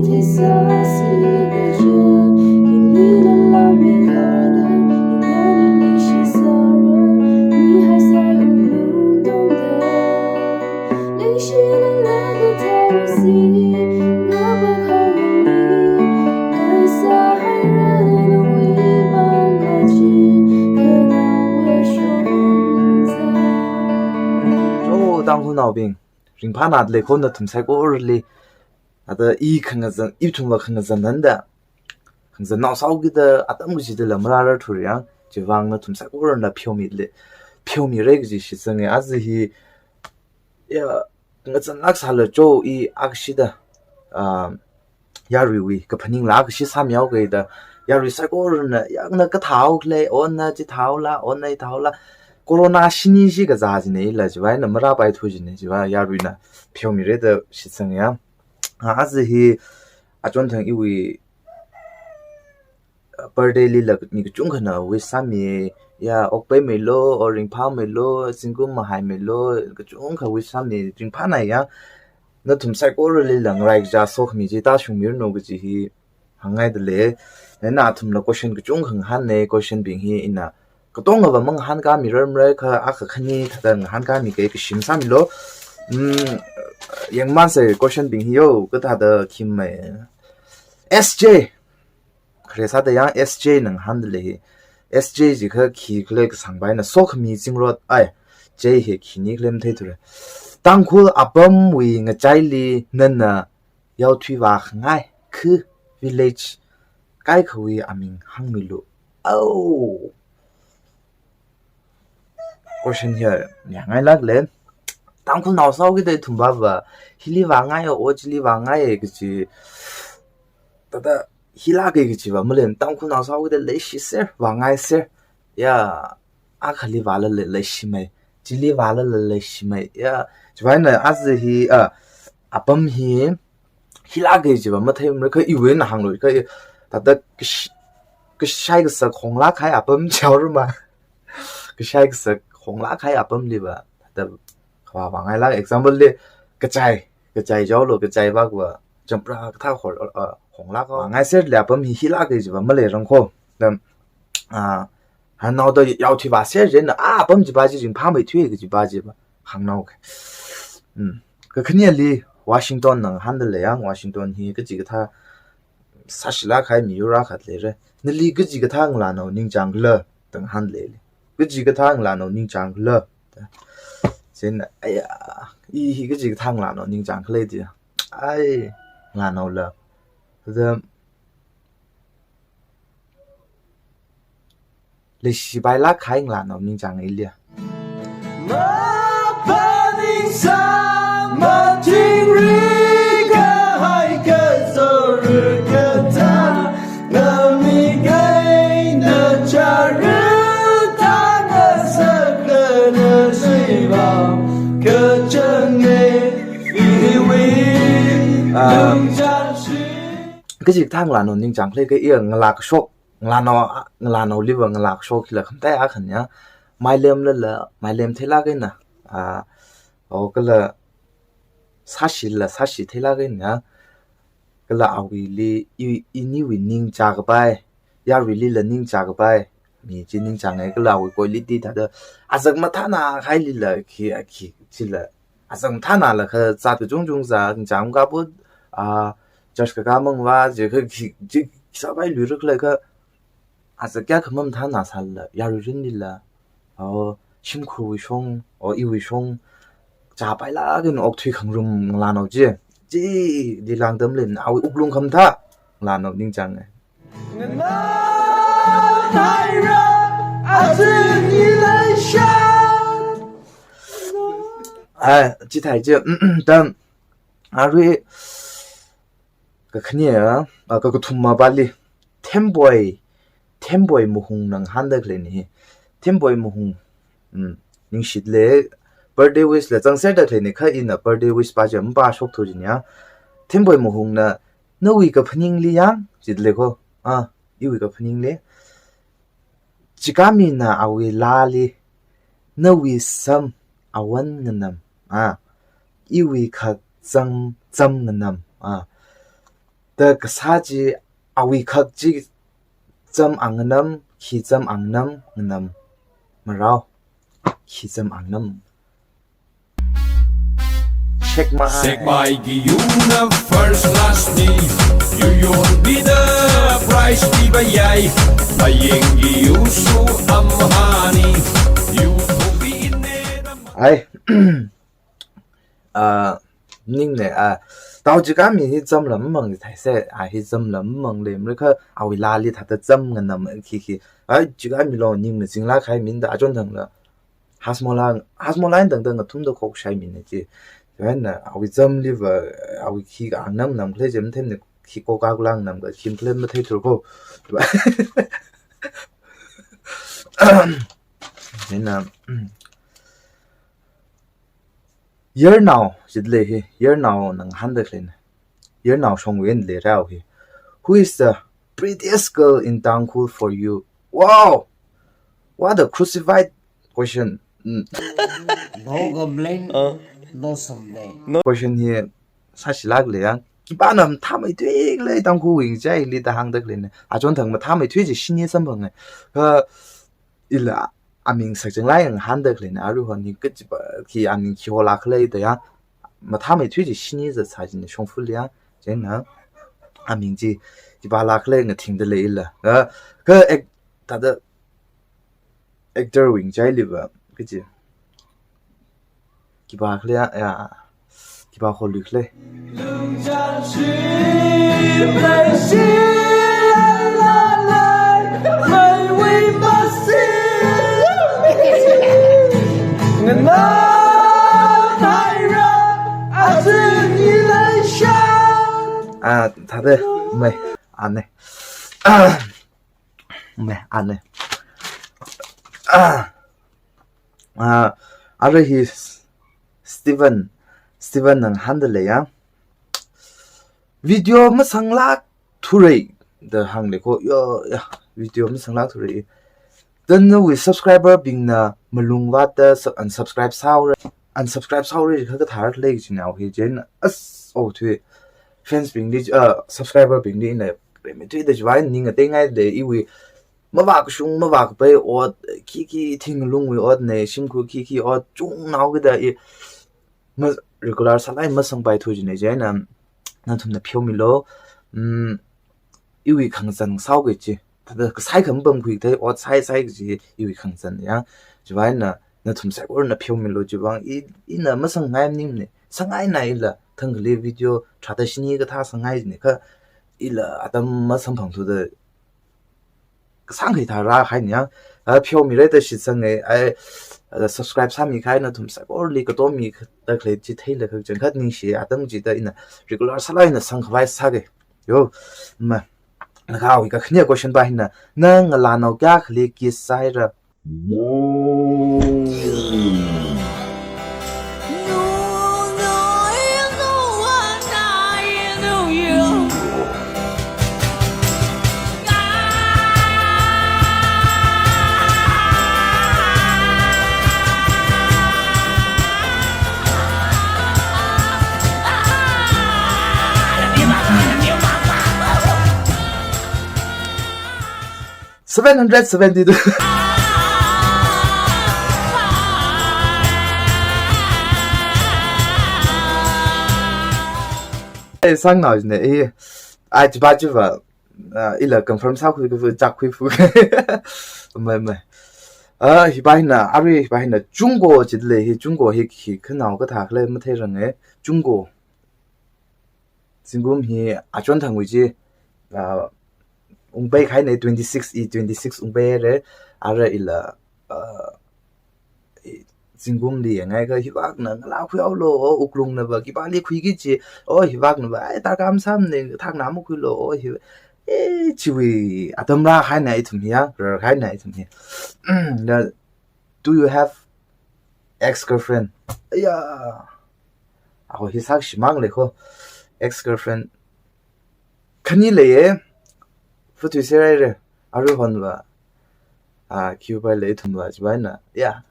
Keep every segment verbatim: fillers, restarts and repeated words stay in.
Cho Tangkhulnaobing, ringphānada leikho nathum saikorali. Ada i khangazan, ithumva khangazan nanda. Khangazan nao sāhaokida atam kachidala marārar thuri yang, chivang nathum saikorana pheomile, pheomira kaji shitsanga. Aja hi, ya, ngazanlāk sāla cho i akshida, ah, yaruiwui kaphaningla akshi sāmihaoki da, yarui saikorana, ya, na kathāhaokhala, o na chithāhaola, o na ithāhaola. Corona shini shi kazā jina ila, chiwui eina marāpaithu jina, chiwui yaruina pheomira da shitsanga. Ah, aja hi achonthang iwui, ah, birthday lila mi kachungkhana wish sāmi, ya, okpaimeilo, o ringphāmeilo, zingkum mahaimeilo, kachungkha wish sāmi, ringphānai ya. Nathum saikoralila ngarai kachā sokhami chi tāshungmiranu kaji hi hāngngaidalei. Nana athumla question kachungkha ngahāna, question bing hi ina katongava mangahānkāmirarmara, kha akha khani thāda ngahānkāmiki, kashim sāmilo. Hmm, yangmānsa question bing hi yo, kathāda khimai. S J. Khare sāda yang S J na ngahāndalei hi. S J jiakha khikhala kasāngpaina, sokhami zingrot, ai, J hi khini khala matheithura. Tangkhul apamwui ngachaili nana yaothui vākhangai khi village kaikhawui aming hāngmilu. Oh. Question hi yangngailāklei. Tangkhulnao sāhaokida ithumva va, hili vāngai, o chili vāngai kaji, thāda hilāka kajiva maleimana. Tangkhulnao sāhaokida leishiser, vāngaiser. Ya, akhali vālala leishimei, chili vālala leishimei. Ya, chiwui eina aja hi, ah, apam hi hilāka kajiva matheimara, kha iwui eina hānglo, kha thāda kash-, kashai kasak honglāk kahai apam jihaorama. Kashai kasak honglāk kahai apamliva thāda khavā vāngailāk. Example li, kachai, kachai jihaolo, kachai vākva champra kathā hor, ah, honglāk. Vāngaiserli apam hi hilāka kajiva maleirangkho. Then, ah, hāngnaoda yaothui vāser jina, ah, apam chiva chi ringphāmeithui kajiva chiva hāngnaoka. Hmm. Kakhaneli Washington na ngahāndalei yang, Washington hi kachikathā sāshilāk kahai miyur akha leira. Nali kachikathā ngalānao ningchāngkhala da ngahāndalei. Kachikathā ngalānao ningchāngkhala. Chieina, aya, i hi kachikathā ngalānao ningchāngkhala da. Ai, ngalānaola. Thāda leishipailāk kahai ngalānao ningchānga ili. Ah, kachikathā ngalānao ningchāngkhala kha iya ngalākashok, ngalānao, ngalānaoliva ngalākashok hila khamataiya akhana ya. Mailemlala, mailem theilāk eina, ah, o kala sāshila, sāshi theilāk eina, kala awuili, i, iniwui ningchākapai, yaruilila ningchākapai, mi chi ningchānga, kala awui quality thāda, azak mathānā kahailila khi, khi, chila, azak mathānālakha zat kachungchung zat, ningchāng kaput, ah, church kakā mangva, jiakha khi, chi, sāpailuira khala kha, azak kayākha mamathānāsālala, yarui rinlila, o, shimkhurwui shong, o, iwui shong, chāpailāk eina okthui khangarum ngalānao chi, chili langdamlin, awui wuklung khamathā ngalānao ningchānga. Ai, chithai chi, tam, arui, kakhane, ah, ka, kakathuma pāli, Themboi, Themboi Mahungna ngahānda khaleina hi. Themboi Mahung, mm, ningshilei, birthday wish la zangserda khaleina kha ina birthday wish pa chi mapāshok thu jin ya. Themboi Mahungna, nawui kaphaningli yang, jidalei kho, ah, iwui kaphaningli. Chikamina awui laali, nawui sam awan nganam, ah, iwui khak zam, zam nganam, ah. da kasā chi awui khak chi zam angnam, khi zam angnam, nganam. Marao, khi zam angnam. Shake my. Shake my gi yuna first class ni. You, you'll be the prize ni bayai. Maying gi yu su amhani. You will be in it. Ai. Ah, ning ne, ah, tao chika mi hi zam lam mang thai se, ah, hi zam lam mang le, mrika, awui lali thata zam nganam khi khi. Ai, chika mi lo ning ne zingla khai min da achon thang la. Hasmola, Hasmola in dang dang athumda khokshai mi ne chi. Wen na, awui zam liva, awui khi ka angnam nam khle jem them ne, khi ko ka kulang nam ka khim khle mathei thur ko. Wen na, Yarnao, jit le hi, Yarnao nang handa khle ne. Yarnao Shongwen le rao hi. Who is the prettiest girl in Tangkhul for you? Wow! What a crucified question. Mm. No complain, uh, no somplain. No. Question hi sāshilak le yang. Khipāna mathāmeithui le Tangkhul wing chai li da hangda khle ne. Achon thang mathāmeithui chi shini samphang ne. Ka ila aming sakchang lai yang handa khle ne. Aru hon hi kachipa khi aming khi hola khle da ya. Mathāmeithui chi shini za sa jin shongful ya. Jen na aming chi khipā la khle ngathing da le ila. Ka, ka ek, thada actor wing chai liva, kachi. Khipā khle ya, ya. Khipā kholu khle. Ah, thada, mai, ane. Ah. Me, ane. Ah. Ah, ara hi Steven, Steven nang handa le ya. Video masanglak thurei da hang le ko. Yo, ya, video masanglak thurei. Then nawui subscriber bingna malung vāta sub-, unsubscribe saura, unsubscribe saura kha ka thar le chi nao hi jen as o thui. Fans bing li, uh, subscriber bing li na remithui da jwai ning a tengai de iwi mavā kashung, mavā kapai ot, khi khi thinglungwui ot ne, shimkhur khi khi ot, chungnao kida i ma regular sālai masangpai thu jine jai na, nathumna pheomilo, mm, iwi khangazan sao ke chi, thada kasai kham pam khui thai ot sai sai ke chi, iwi khangazan ya, jivai na, nathum saikorana pheomilo jivang, i, ina masangngai ning ne, sangngai na ila, thang kali video, tharāda shini kathā sangngai ne, kha ila atam masamphang thu da, kasang khai thara khai nia, a, pheomi rai ta shitsang e, ai, a, subscribe sāmi khai nathum saikorali katomi da khalei chi theila khak chang khat ningshi, atam chi da ina regular sālai na sang khavai sāke. Yo, ma, na kha wi ka khnia question pa hina, na ngalānao kya khali kiss sāhaira? Seven hundred seventy-two. Eh, sangnao ne, eh, ai, chiba, chiba, ah, ila confirm sākhui, khui, chak khui fu. Mai, mai. Ah, hiba hina, arui hiba hina, chungko chit le, hi chungko hi, hi, khanao kathā khala matheirang e, chungko. Zingkum hi achon thangwui chi, ah, ungpai khai ne twenty-six i twenty-six ungpai re, ara ila, ah, i, zingkum li yangai kha hivakna ngalā khuihaolo, o, wuklungna va, khipāli khuiki chi, o, hivakna va, ai, tarkam sam ne, thakna makhuilo, o, hi, e, chiwui, atam rākahai na ithum hi ya, rarkahai na ithum hi. Na, do you have ex-girlfriend? Aya. Aho hi sakshi mang le ko. Ex-girlfriend. Khani leiye. Futui serai re. Aru hon va. Ah, kiu bai le ithum va, chibai na. Ya.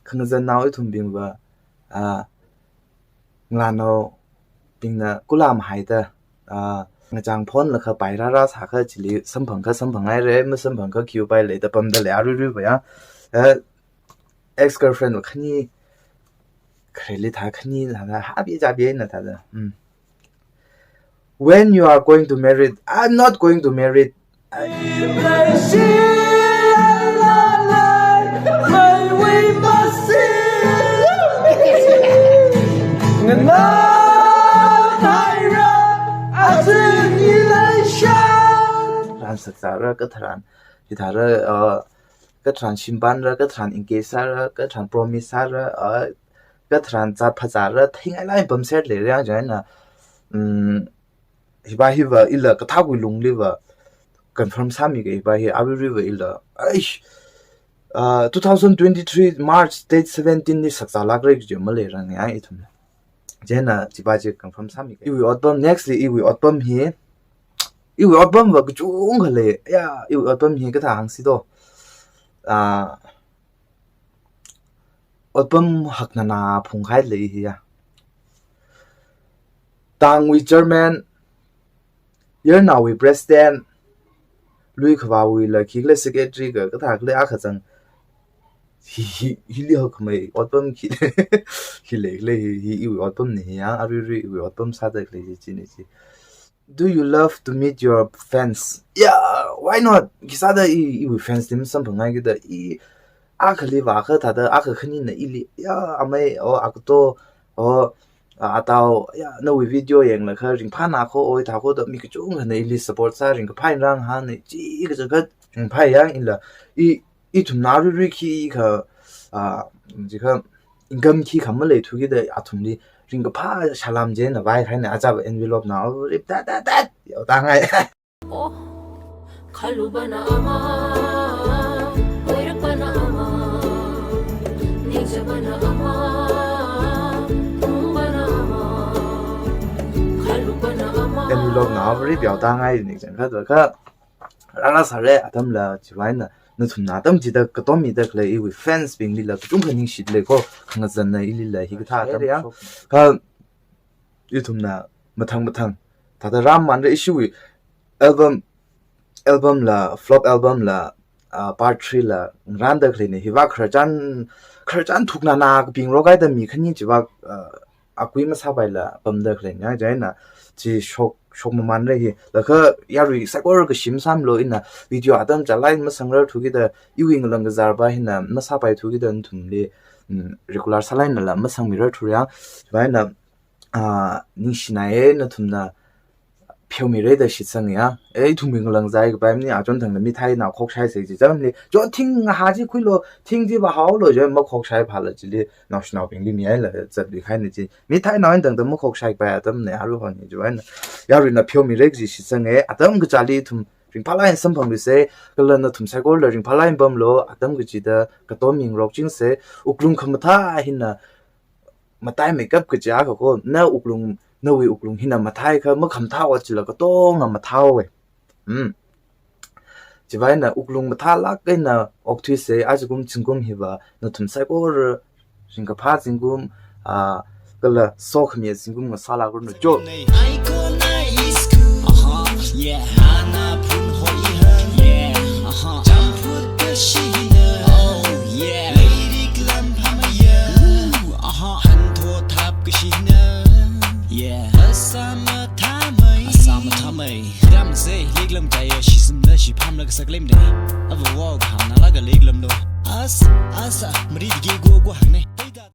Khangazan nao ithum bing va. Ah, ngalānao bingna kulam haida. Ah, ngachang phone lakha pai rāra sākha chili samphangkha samphanghaira, masamphangkha khiupai lei da pamda lei aruiruiva ya. Eh, ex girlfriend va khani, khareli thā khani thāda, habi jabi eina thāda. Hmm. When you are going to married, I'm not going to married. Tharan sakzāra, katharan hithāra, uh, katharan shimpanra, katharan engage sāra, katharan promise sāra, uh, katharan zat phazāra, thingai lai pamser leira yang chieina, um, hiva hiva ila kathāwui lungliva confirm sāmi kahai hiva hi aruiruiva ila. Aish, uh, two thousand twenty-three March date seventeen li sakzālākra kaji maleiranga ya ithum. Chieina chiva chi confirm sāmi kahai. Iwui otpam, next li iwui otpam hi, iwui otpamva kachungkha lei. Ya, iwui otpam hi kathā hāngsi do. Ah, otpam haknana phungkahai lei hi ya. Tangwui chairman, yarnaowui president, lui khavāwuila khikhala secretary ka, kathā khala akha zang. Hi, hi, hili haokhamei otpam khi, hi leikhala hi, hi iwui otpamna hi ya, aruirui iwui otpam sāda khalei chi, china chi. Do you love to meet your fans? Yeah, why not? Khisāda i, iwui fans li masamphangngai kida i, akhali vākha thāda, akha khanina ili, ya, amei, o, akato, o, a, atao, ya, nawui video yanglaga ringphāna kho, oi, thā kho da mi kachungkhana ili support sā, ringkaphā eina rāngahāna, chi kachangkhat ringphāya ila, i, ithumna aruirui khikha, a, jiakha, income khikha maleithu kida athumli ringkaphā salam chieina vaikahaina, achāva envelope na, o, rip tat tat tat, yaotāngai. Oh, khalubana ama, oirakpana ama, ningchabana ama, phungbana ama, khalubana ama. Envelope na, o, rip yaotāngai, ningchang khat va kha. Rāra sāra atamla chiwui eina, nathumna atam chida katom mida khalei iwui fans binglila kachungkha ningshida lei kho, khangazanna ilila hikathā atam ya. Kha ithumna mathang mathang thāda rāmanra, ishiwui album, album la, flop album la, ah, part three la ngaranda khaleina hiva khararchan, khararchan thuknana kapingrok haida mi khani chiva, ah, akui masāpaila pamda khaleina, chieina chi shok, shok mamanra hi. Laga yarui saikora kashi masāmilo, ina video atam chālāk masangrarthu kida, iwui ngalang kazārva hina masāpaithu kida nathumli, mm, regular sālāk einala masangmirarthura ya. Chiwui eina, ah, ningshinaiya, nathumna pheomira da shitsanga ya. Eh, ithumwui ngalang zai kapai mani, achon thangda mithai naokhok shaisa chi chāmli. Chon thing ha chi khuilo, thing chi vāhaolo, chon makhok shaiphāla chili, naoshinaobingli mihaila zatluikahaina chi. Mithai nao eina tangda makhok shaipai atamna, aruihon hi chiwui eina. Yaruina pheomira kaji shitsanga, atam kachāli ithum ringphālāk eina samphangluisa, kala nathum saikorala ringphālāk eina pamlo, atam kachida katom mingarokchingsa, wuklung khamathā hina mataimeikap kaja kha kho, na wuklung, nawui wuklung hina mathākha makhamathāo chila katonga mathāowa. Hmm. Chiwui eina wuklung mathālāk eina okthuisa, ajakum zingkum hiva nathum saikora ringkaphā zingkum, ah, kala sokhamiya zingkum ngasālākranu. Cho. Asa, asa, mari digi go go hangne.